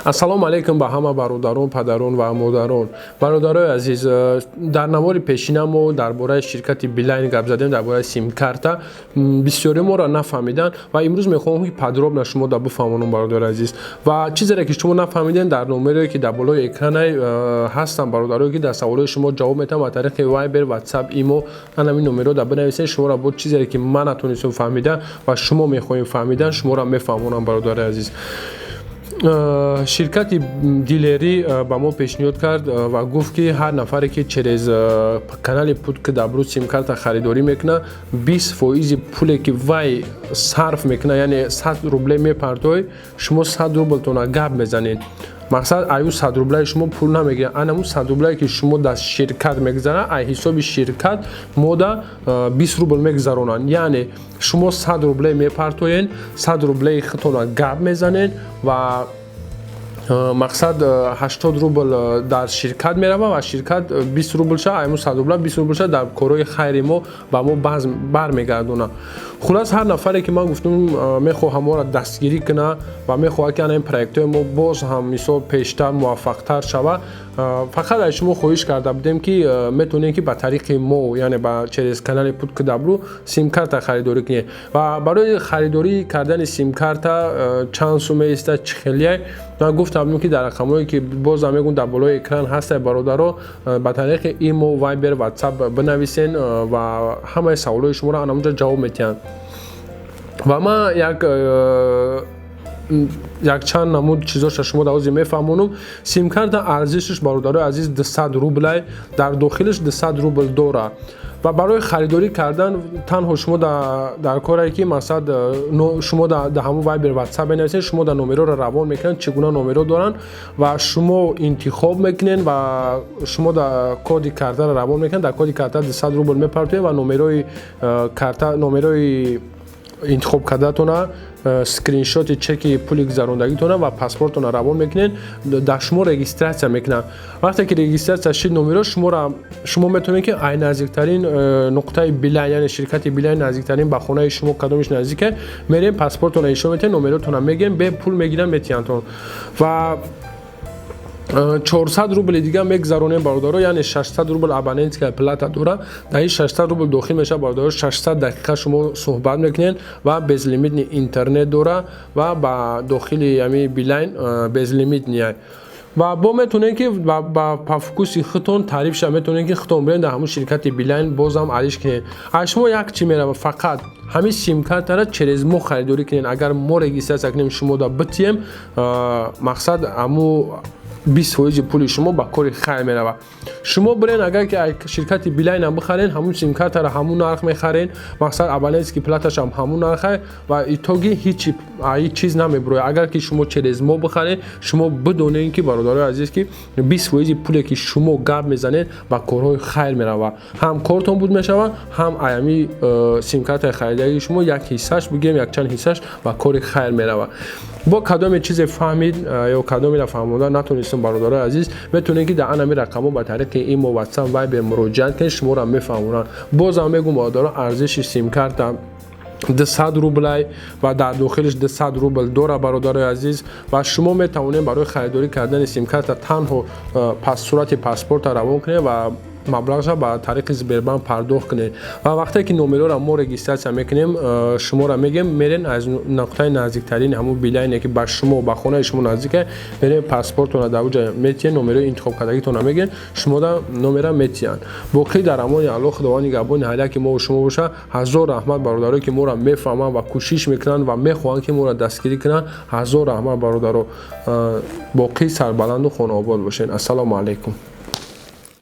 Ассалому алайкум ба ҳама бародарон, падарон ва модарон. Бародарои азиз, дар навори пешина мо дар бораи ширкати Билайн гап задем, дар бораи симкарта. Бисёри моро нафаҳмиданд ва имрӯз мехоҳам, ки подробно шумо да бифаҳмонам, бародари азиз. Ва чизере, ки шумо нафаҳмидем, дар номерое, ки дар болои экрана ҳастанд, бародарое, ки дар саволҳои шумо ҷавоб метавам ба тариқи Вайбер, Ватсап, Имо, ҳамин номерҳо да бинависед. Шуморо бо чизере, ки ман натонистам фаҳмида ва шумо мехоҳем фаҳмидан, шуморо мефаҳмонам, бародари азиз. Ширкати дилерӣ ба мо пешниҳод кард ва гуфт, ки ҳар нафаре, ки через канали «Путь к добру» симкарта харидорӣ мекунад, 20 фоизи пуле, ки вай сарф мекунад, яъне 100 рубле мепартои, шумо 100 рублтона гап мезанед. Мақсад, аю 100 рублаи шумо пул намегирад, анаму 100 рублае, ки шумо дар ширкат мегузарад, ай ҳисоби ширкат мода 20 рубл мегузаронанд. Яъне шумо 100 рубле мепартоед, 100 рублеи худтона гап мезанед ва мақсад, 80 рубл дар ширкат меравад ва ширкат 20 рублша, айму 100 рубла 20 рублша дар корҳои хайри мо ба мо бармегардонад. Хулас, ҳар нафаре, ки ман гуфтам, мехоҳам моро дастгирӣ кунад ва мехоҳад, ки ана ин проектҳои мо боз ҳам, мисол, пештар муваффақтар шавад, фақат аз шумо хоҳиш карда будем, ки метавонед, ки ба тариқи мо, яъне ба через канали «Путь к добру» симкарта харидорӣ кунед. Ва барои харидорӣ кардани симкарта чанд сум меистад, чӣ хелияй, ман гуфтам будем, ки дар рақамҳое, ки бозам мегӯм, дар болои экран ҳастад, бародаро, ба тариқи Имо, Вайбер, Ватсап бинависен ва ҳамаи саволҳои шуморо анамунҷо ҷавоб медиҳанд. Ва ман як якчанд намуд чизоша шумо дар ҳозир мефаҳмонам. Симкарта арзишаш, бародарои азиз, 200 рублай, дар дохилаш 200 рубл дорад. Ва барои харидорӣ кардан танҳо шумо дар коре, ки мақсад, шумо дар ҳамун Вайбер, Ватсап менависед, шумо дар номерҳоро равон мекунанд, чӣ гуна номерҳо доранд ва шумо интихоб мекунед ва шумо дар коди картаро равон мекунанд. Дар коди карта 200 рубл мепартоед ва номерҳои карта, номерҳои интихоб кардатона, скриншоти чеки пули гузарондагитона ва паспортона равон мекунед, дар шумо регистрация мекунанд. Вақте ки регистрация шид номерҳо, шуморо, шумо метавонед, ки ай наздиктарин нуқтаи Билайн, яъне ширкати Билайн, наздиктарин ба хонаи шумо кадомиш наздике, мерем, паспортона нишон метиҳед, номеротона мегирем, бе пул мегиранд, метиҳандтон. Ва 400 рубли дига мегузаронем, бародаро, яъне 600 рубл абонентская плата дора. Дар ин 600 рубл дохил мешавад, бародаро, 600 дақиқа шумо суҳбат мекунед ва безлимитный интернет дора ва ба дохили ами Билайн безлимитный. Ва бо метавонед, ки ба по вкуси худтон тарифша метавонед, ки худтон биред, дар ҳамун ширкати Билайн бозам алиш кунед. Аз шумо як чӣ меравад: фақат ҳамин симкартара через мо харидорӣ кунед. Агар мо регистрация кунем, шумо да битием, мақсад, ҳаму 20 фоизи пули шумо ба кори хайр меравад. Шумо бирен, агар ки ширкати Билайнам бихарен, ҳамун симкартара ҳамун нарх мехарен, мақсад, абонентский платашам ҳамун нархе ва итоги ҳичи ҳеҷ чиз намебурояд. Агар ки шумо через мо бихарен, шумо бидонед, ки, бародарои азиз, ки 20 фоизи пуле, ки шумо гап мезанед, ба корҳои хайр меравад. Ҳам кортон буд мешавад, ҳам аями симкартаи харидагии шумо як ҳиссаш, бигӯем, якчанд ҳиссаш ба кори хайр меравад. Бо кадоме чизе фаҳмид ё кадомеро фаҳмонда натонистем, бародарои азиз, метавонед, ки дар анами рақамҳо ба тариқи Имо, Ватсап, Вайбер муроҷиат кунед, шуморо мефаҳмонанд. Бозам мегӯм, бародаро, арзиши симкарта 200 рублай ва дар дохилиш 200 рубл дора, бародарои азиз. Ва шумо метавонед барои харидорӣ кардани симкарта танҳо сурати паспорта равон кунед ва маблағша ба тариқи Сбербанк пардохт кунед. Ва вақте ки номерҳоро мо регистрация мекунем, шуморо мегем, мерен, аз нуқтаи наздиктарини ҳамун Билайне, ки ба шумо, ба хонаи шумо наздика, мерен, паспортона дар уҷа метиҳен, номерҳои интихобкардагитона мегӯен, шумода номера метиҳанд. Боқӣ дар амони Аллоҳ, Худованди нигаҳбони ҳар яке мо шумо боша. Ҳазор раҳмат бародарое, ки моро мефаҳманд ва кӯшиш мекунанд ва мехоҳанд, ки моро дастгирӣ кунанд. Ҳазор раҳмат, бародаро. Боқӣ сарбаланду хонаобод бошед. Ассалому алайкум.